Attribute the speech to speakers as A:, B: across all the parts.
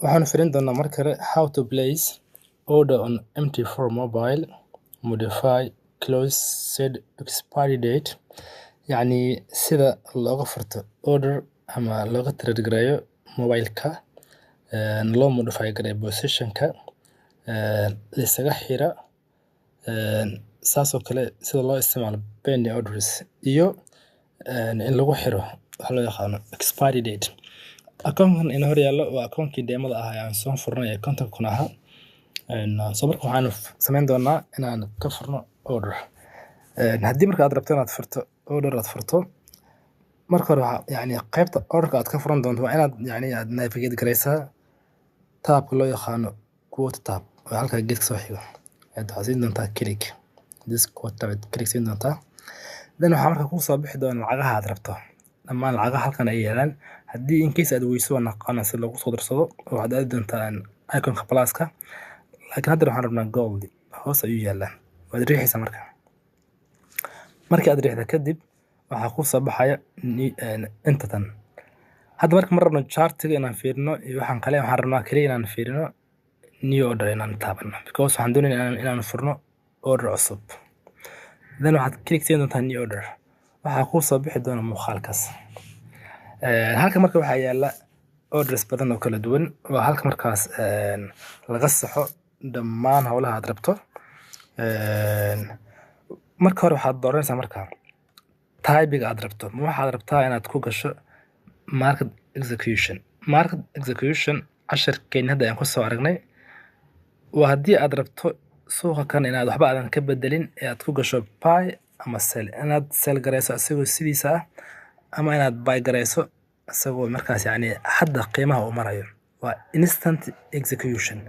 A: Waxaanu fiirin doonaa mar kale how to place order on MT4 mobile, modify, close, set expiry date, yacni sida looga furto order ama looga trade gareeyo mobile-ka, loo modify gareeyo position-ka, isaga xira, saas oo kale sida loo isticmaalo pending orders iyo in lagu xiro waxa loo yaqaano expiry date. Akoonkan ina hor yaallo waa akoonkii demo-da ahaa ee aan soo furnay ee 50,000 ahaa. So marka waxaanu samayn doonaa inaan ka furno order. Haddii marka aad rabto inaad furto order aad furto, marka hore waxaa yacni qaybta orderka aad ka furan doonto waa inaad yacni aad navigate gareysaa tabka loo yaqaano quote tab oo halka geedka soo xigo. Ayaad waxaad siin doontaa click this quote tab ayaad click siin doontaa. Then waxaa marka kuu soo bixi doona lacagaha aad rabto. Dhammaan lacagaha halkan ay yaalaan. Haddii in case aad weyso, waan naqaanaa si loogu soo darsado, waxaad aadi doontaa iconka pluska. Laakiin hadda waxaan rabnaa gold, hoos ayuu yaalaa. Waad riixaysaa marka. Markii aad riixdo kadib, waxaa kuu soo baxaya inta tan. Hadda marka ma rabno chartiga inaan fiirino iyo waxaan kale, waxaan rabnaa kaliya inaan fiirino new order inaan taabano, because waxaan doonaynaa inaan furno order cusub. Then waxaad click siin doontaa new order. Waxaa kuu soo bixi doona muuqaalkaas. Halka marka waxaa yaala orders badan oo kala duwan. Waa halka markaas laga saxo dhammaan howlaha aad rabto. Marka hore waxaad dooranaysaa marka type-ga aad rabto. Ma waxaad rabtaa inaad ku gasho market execution? Market execution casharkeeni hadda ayaan kusoo aragnay. Waa haddii aad rabto suuqa kan inaad waxba aadan ka bedelin ee aad ku gasho buy ama sell, inaad sell gareyso isagoo sidiisa ah ama inaad buy gareyso isagoo markaas yacni hadda qiimaha uu marayo. Waa instant execution.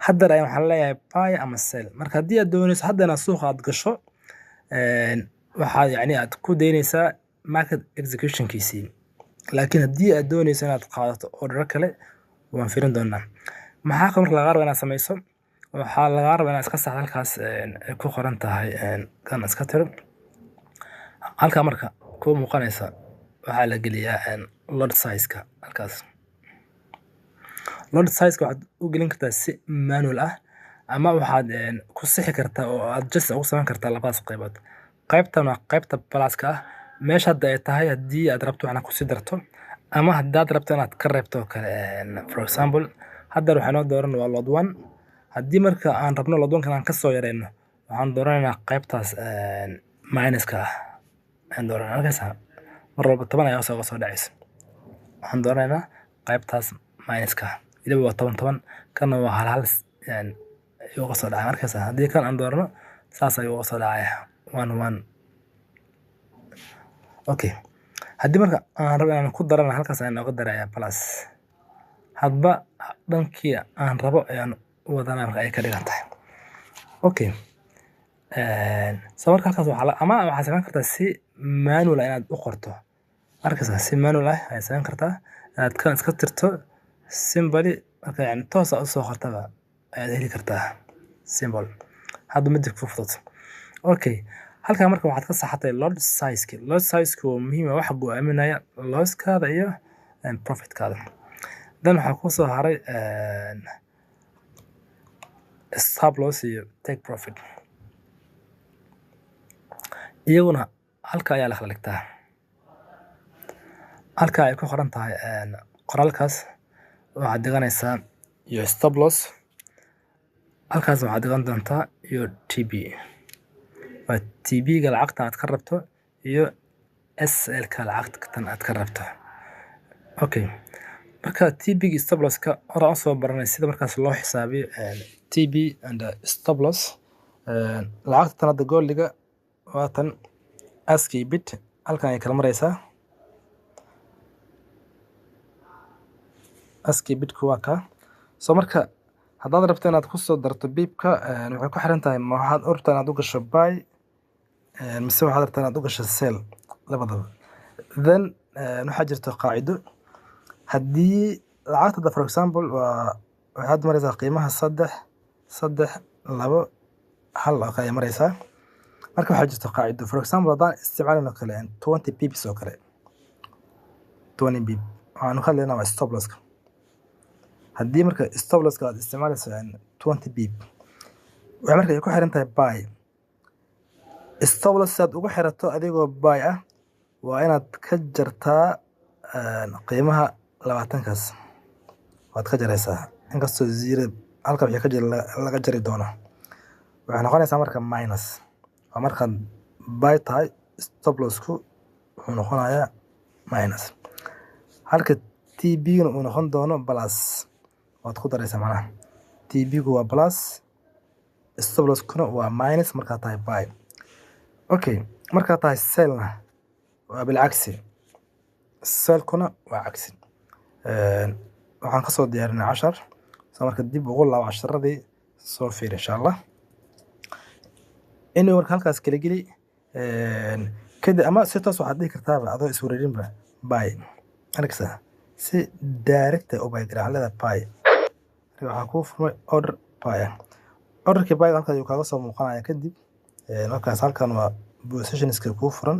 A: Hadda ayaan waxaan leeyahay buy ama sell. Marka haddii aad doonayso hadda inaad suuqa aad gasho, waxaad yacni aad ku daynaysaa market executionkiisii. Laakiin haddii aad doonayso inaad qaadato order kale, waan fiirin doonaa. Maxaa kaloo marka lagaa rabaa inaad sameyso? Waxaa lagaa rabaa inaad iska saxdo halkaas ay ku qoran tahay, kan iska tiro. Halkaa marka kuu muuqanaysa waxaa la geliyaa lot size-ka halkaas. Lot size-ka waxaad u gelin kartaa si manual ah ama waxaad ku sixi kartaa oo adjust ugu samayn kartaa labadaas qaybood. Qaybtan waa qaybta plus-ka ah. Meesha hadda ay tahay haddii aad rabto waxna kusii darto ama haddaad rabto inaad ka reebto oo kale. For example, hadda waxaa noo dooran waa lot 1. Haddii marka aan rabno lot 1 kan aan kasoo yareyno, waxaan dooranaynaa qaybtaas minuska ah. Ayaan dooranaa, arkaysaa, mar walba 10 ayaa hoos uga soo dhacaysa. Waxaan dooranaynaa qaybtaas minuska ah. Weliba waa 10 10, kana waa hal hal ayuu uga soo dhacay, arkaysaa. Haddii kan aan doorano, saas ayuu uga soo dhacaya, 1 1. Okay. Haddii marka aan rabo inaan ku darana, halkaas ayaan nooga darayaa plus. Hadba dhankii aan rabo ayaan u wadanaa marka ay ka dhigan tahay. Okay. So marka halkaas waxaa la ama waxaad samayn kartaa si manual ah inaad u qorto. Arkaysaa, si manual ah ayaad samayn kartaa inaad kan iska tirto simply. Marka yacni toos aad u soo qortaba ayaad heli kartaa simple. Hadba midda ku fudud. Okay. Halkaa marka waxaad ka saxatay lot size-ki. Lot size-ki waa muhiim, waxa go'aaminaya loss-kaada iyo profit-kaada. Then waxaa ku soo haray stop loss iyo take profit. Iyaguna halka ayaa la kala dhigtaa. Halka ay ku qoran tahay qoraalkaas waxaad dhiganaysaa iyo stop loss. Halkaas waxaad dhigan doontaa iyo TP. Waa TP-ga lacagta aad ka rabto iyo SL-ka lacagta tan aad ka rabto. Okay. Marka TP-ga, stop loss-ka hore aan soo baranay sida markaas loo xisaabiyo TP and stop loss. Lacagta tan hadda goldiga waa tan ask iyo bid halkan ay kala maraysaa. Ask iyo bidku waa kaa. So marka haddaad rabto inaad ku soo darto pip-ka, waxay ku xiran tahay ma waxaad u rabtaa inaad u gasho buy mise waxaad rabtaa inaad u gasho sell, labadaba. Then waxaa jirta qaacido. Haddii lacagta, for example, waa waxaad maraysaa qiimaha 3 3 2 1 oo kale ay maraysaa. Marka waxaa jirta qaacido. For example, haddaan isticmaalno kale 20 pips oo kale, 20 pip waxaanu ka hadlaynaa waa stop loss-ka. Haddii marka stop losska aad isticmaalayso 20 pip, waxay marka ay ku xiran tahay buy. Stop loss si aad ugu xirato adigoo buy ah, waa inaad ka jartaa qiimaha 20-kaas. Waad ka jaraysaa, inkastoo zero halka wixii ka jira laga jari doono. Waxay noqonaysaa marka minus. Waa markaad buy tahay, stop lossku wuxuu noqonayaa minus, halka TP-guna uu noqon doono plus. Waad ku daraysaa macnaha. TP-gu waa plus, stop losskuna waa minus markaad tahay buy. Okay, markaad tahay sellna waa bilcagsi, sellkuna waa cagsi. Waxaan kasoo diyaarinay cashar, soo marka dib ugu laabo casharadii, soo fiir insha Allah. Inuu marka halkaas kala geli kadib, ama si toos waxaad dhihi kartaaba adoo iswareerinba buy. Arkaysaa, si direct ah u buy garaa, waxaad leedahay buy. Marka waxaa kuu furmay order buy ah. Orderkii buy halkaas ayuu kaaga soo muuqanaya. Kadib markaas halkan waa positionska kuu furan.